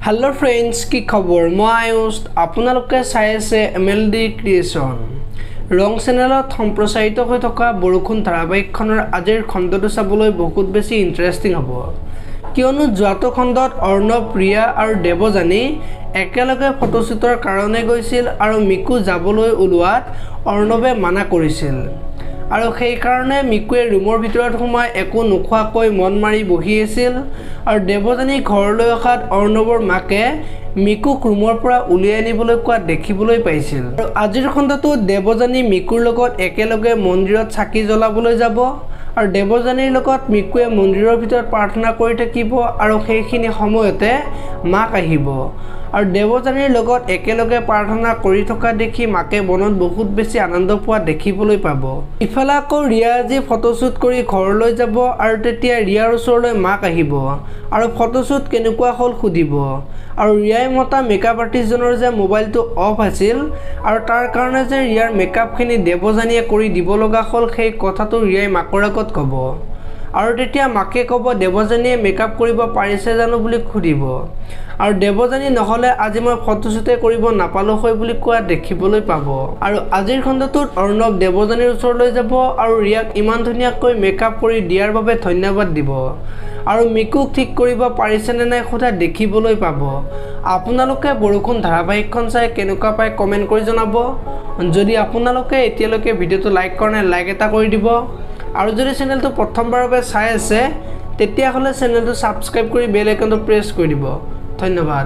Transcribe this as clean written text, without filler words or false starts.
Hello' friends, কি খবৰ? মই আয়ুষ, আপোনালোকে চাই আছে এমএলডি ক্ৰিয়েশ্যন। ৰং চেনেলত সম্প্ৰচাৰিত হৈ থকা বৰষুণ ধাৰাবাহিকখনৰ আজিৰ খণ্ডটো চাবলৈ বহুত বেছি ইণ্টাৰেষ্টিং হ'ব, কিয়নো যোৱাটো খণ্ডত অৰ্ণৱ, ৰিয়া আৰু দেৱযানী একেলগে ফটোশ্বুটৰ কাৰণে গৈছিল আৰু মিকু যাবলৈ ওলোৱাত অৰ্ণৱে মানা কৰিছিল আৰু সেইকাৰণে মিকুৱে ৰুমৰ ভিতৰত সোমাই একো নোখোৱাকৈ মন মাৰি বহি আছিল। আৰু দেৱযানী ঘৰলৈ অহাত অৰ্ণৱৰ মাকে মিকুক ৰুমৰ পৰা উলিয়াই আনিবলৈ কোৱা দেখিবলৈ পাইছিল। আৰু আজিৰ খণ্ডটোত দেৱযানী মিকুৰ লগত একেলগে মন্দিৰত চাকি জ্বলাবলৈ যাব আৰু দেৱযানীৰ লগত মিকুৱে মন্দিৰৰ ভিতৰত প্ৰাৰ্থনা কৰি থাকিব আৰু সেইখিনি সময়তে মাক আহিব আৰু দেৱযানীৰ লগত একেলগে প্ৰাৰ্থনা কৰি থকা দেখি মাকে মনত বহুত বেছি আনন্দ পোৱা দেখিবলৈ পাব। ইফালে আকৌ ৰিয়া আজি ফটোশ্বুট কৰি ঘৰলৈ যাব আৰু তেতিয়া ৰিয়াৰ ওচৰলৈ মাক আহিব আৰু ফটোশ্বুট কেনেকুৱা হ'ল সুধিব আৰু ৰিয়াই মতা মেকআপ আৰ্টিষ্টজনৰ যে মোবাইলটো অফ আছিল আৰু তাৰ কাৰণে যে ৰিয়াৰ মেকআপখিনি দেৱযানীয়ে কৰি দিব লগা হ'ল, সেই কথাটো ৰিয়াই মাকৰ আগত ক'ব আৰু তেতিয়া মাকে ক'ব দেৱযানীয়ে মেকআপ কৰিব পাৰিছে জানো বুলি সুধিব আৰু দেৱযানী নহ'লে আজি মই ফটোশ্বুটে কৰিব নাপালোঁ হয় বুলি কোৱা দেখিবলৈ পাব। আৰু আজিৰ খণ্ডটোত অৰ্ণৱ দেৱযানীৰ ওচৰলৈ যাব আৰু ৰিয়াক ইমান ধুনীয়াকৈ মেকআপ কৰি দিয়াৰ বাবে ধন্যবাদ দিব আৰু মিকুক ঠিক কৰিব পাৰিছেনে নাই সোধা দেখিবলৈ পাব। আপোনালোকে বৰষুণ ধাৰাবাহিকখন চাই কেনেকুৱা পায় কমেণ্ট কৰি জনাব। যদি আপোনালোকে এতিয়ালৈকে ভিডিঅ'টো লাইক কৰা নাই, লাইক এটা কৰি দিব আৰু যদি চেনেলটো প্ৰথমবাৰৰ বাবে চাই আছে, তেতিয়াহ'লে চেনেলটো ছাবস্ক্ৰাইব কৰি বেল আইকনটো প্ৰেছ কৰি দিব। ধন্যবাদ।